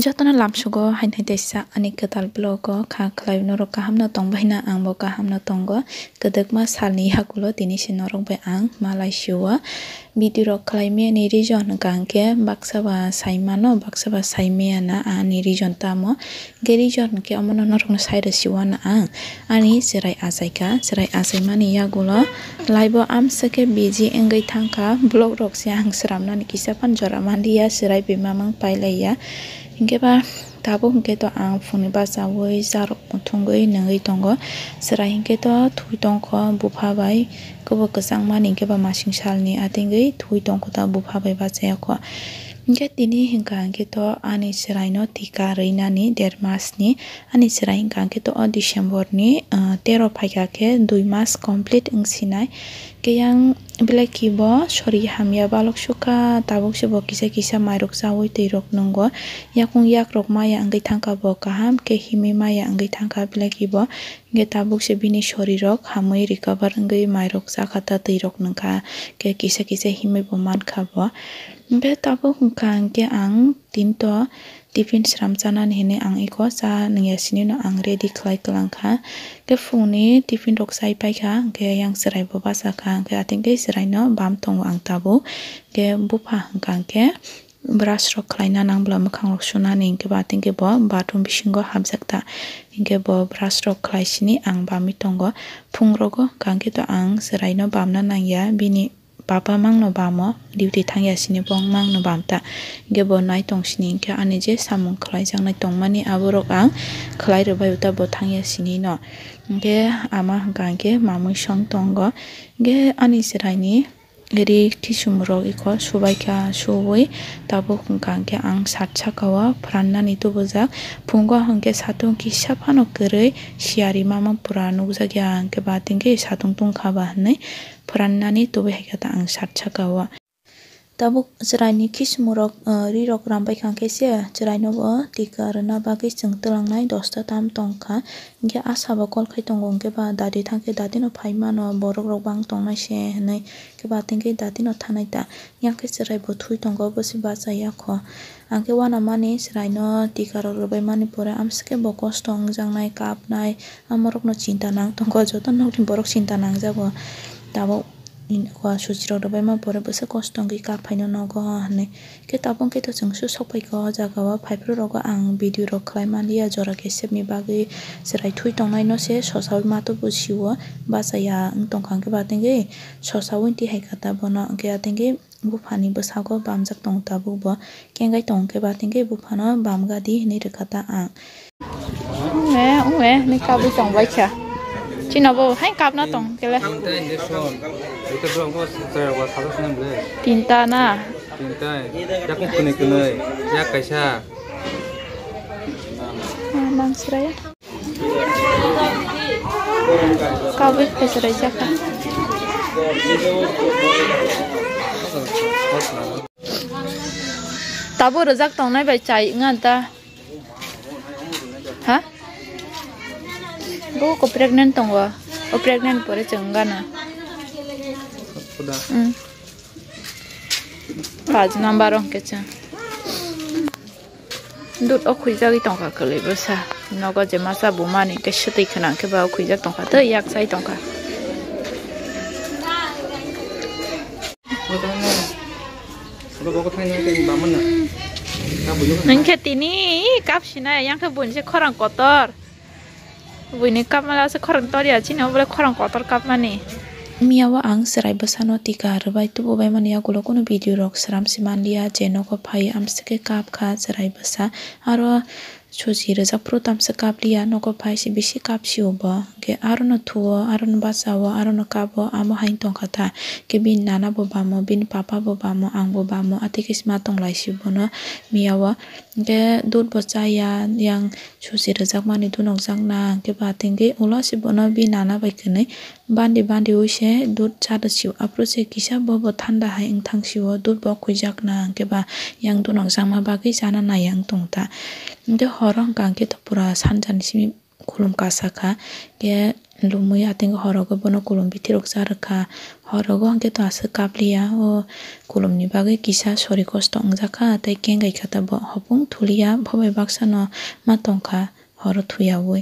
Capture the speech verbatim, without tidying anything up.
Jotono lamsugo haini teisa ani kwtal vlog o kha khlai norok kaham no tong bai na, ang bo kaham no tongo. Kwdwkma salni yakulo tini se norok bai ang malai sio. Video rok khlai mani reason hwnkha hwnkhe baksa ba sai mano, baksa ba sai maya na ani reason tamo. Hwnkhe reason hwnkhe omono norokno sai rw sio na ang. Ani chwrai achaikha, chwrai achaimani yagulo live o amswk khe busy wngwi thangkha. Vlog rok se ang swnamnani kisa phano jora manliya, chwrai bai mamang pailaiya. Hinkhe ba tabuk hinkhe to ang phungni bachaui charwk muthungwi nungwi tongo. Chwrai hinkhe to thwi tongkho bupha bai, kwbo kwchangmani hinkhe ba masing salni atingwi thwi tongkho ta bupha bai bachayakho. Hinkhe tini hinkha hinkhe to ani chwraino tika rwinani der masni. Ani chwrai hinkha hinkhe to o December ni, ah, tero phaikha khe dui mas complete wngsinai. Khe yang belai khe bo sori hamya balok sukha, tabuk se bo kisa kisa mairok chaui twi rok nungo. Yakung yak rok maya wngwi thangkha bo kaham, khe himwi maya wngwi thangkha belai khe bo. Hinkhe tabuk se bini sori rok hamwi recover wngwi mairok chakha ta twi rok nungkha, khe kisa kisa himwi bo mankha bo. Hinkhe tabuk wngkha hinkhe ang tinto tiffin sram chanani hinwi ang eko cha nungya sinino ang ready khlai kwlangkha. Khe phungni tiffin rok chai paikha, hinkhe yang chwrai bo bachakha, hinkhe atingkhe chwraino bam tongo ang tabuk. Hinkhe bupha hwnkha hinkhe brush rok khlaina nang bwla mwkhang rok sunani, hinkhe ba atingkhe bo bathroom bisingo hapjak ta. Hinkhe bo brush rok khlai sini ang bamwi tongo. Phung rogo hwnkha hinkhe to ang chwraino bamna nangya, bini papa mangno bamo, duty thangya sini bo mangno bam ta. Hinkhe bo nai tong sini hinkhe ani je samung khlai jaknai tongmani aborok ang khlai rwbai ta bo thangya sini no. Hinkhe ama hwnkha hinkhe mamwi song tongo. Hinkhe ani chwraini ri kisum rok iko subaikha, subui tabuk hwnkha hinkhe ang sat sakao phrannani tubujak. Phungo hinkhe satung kisa phano kwrwi siyari mama pura nukjakya hinkhe ba hinkhe satung tungkha ba hinwi phrannani tubui hai khe ta ang sat sakao. Tabuk chwraini khichmurok, ah, rirok rambai kha khe se chwraino bo tika rwna bagwi chwng twlangnai dosta tam tong kha. Hinkhe asa bo call khai tongo, hinkhe ba dadi thang khe dadi no phai mano, borok rok bang tongnai se hinwi, hinkhe ba atwng khe dadi no thanai ta. Yang khe chwrai bo thwi tongo, bo se bachaya kho. Ang khe uanamani chwraino tika rok rwbaimani pore amswk khe bo kosto wngjaknai, kapnai, amorokno chinta nang tongo, joto nokni borok chinta nangjago. Tabuk in-, kua suchirok rwbaima pore bwswk kosto wngwi kap phaino nogo hinwi. Khe tabuk khe to chwng su sokphaikha o jagao, phaiphru rogo ang video rok khlai manliya, jora kesepni bagwi chwrai thwi tongnaino se sosaui matobo sio, bachaya wng tongkha, hwnkhe ba atwngwi sosaui tihai kha ta bono, hwnkhe atwngwi buphani bwsago bamjak tongo tabuk bo. Kengai tongo khe ba atwngwi buphano bamgadi hinwi rwkha ta ang. Ue, ue, ni kabwi tong bai kha. Chino bo hai kapna tong kele. Tinta injection. Ito bro, ko sara wa sara sene ble. Tinta na. Tinta. Yakung kene kene. Ya kaisa. Ah, nang sraya. Kabwi khaisrai jakha. Tabuk rwjak tongnai bai chai wngya ta. Ha? Bo ko pregnant tongo. O pregnant pore chwng gana. Kuda. Mm. Paj number rok khe chwng. Dut o khwijagwi tongkha kwlwi bwsa. Nogo je masa bumani khe swtwi khwnang khe ba o khwijak tongkha tei yak chai tongkha. Hwnkhe tini kap sinai, yang khe buini se khorang kotor. Buini kapmala se khorang torya, chini obo le khorang kotor kapmani. Miyao ang chwrai bwsano tika rwbai tububaimani yagulo kunu video rok sram se manliya, je nogo phai amswk khe kap kha chwrai bwsa. Aro Susi rwjak phuru tamsa kapliya, nogo phai se bisi kap sio bo. Hwnkhe arono thuo, arono bachao, arono kabo, amo hai tongkha ta. Hwnkhe bini nana bo bamo, bini papa bo bamo, ang bo bamo, atwi khe se ma tonglai si bono miyao. Hwnkhe dut bo chaya, yang susi rwjakmani dut nokjakna, hwnkhe ba atwngwi ulo se bono bini nana bai kwnwi. Bandi bandi wi se dut cha rw sio, aphuru se kisa bo bo thanda hai wng thang sio, dut bo khwijakna hwnkhe ba yang dut nokjakma bagwi chana naiya wng tong ta. Hwnkhe horo hwnkha hwnkhe to pura sanjani simi khulum kasa kha, hwnkhe Lumwi ateng horogo bono kulum bithirok cha rwkha. Horogo hwnkhe to aswk kapliya, o kulumni bagwi kisa sori kosto wngjakha tei kengaikha ta bo. Hopung thuliya bobai baksano ma tongkha horo thuyaui.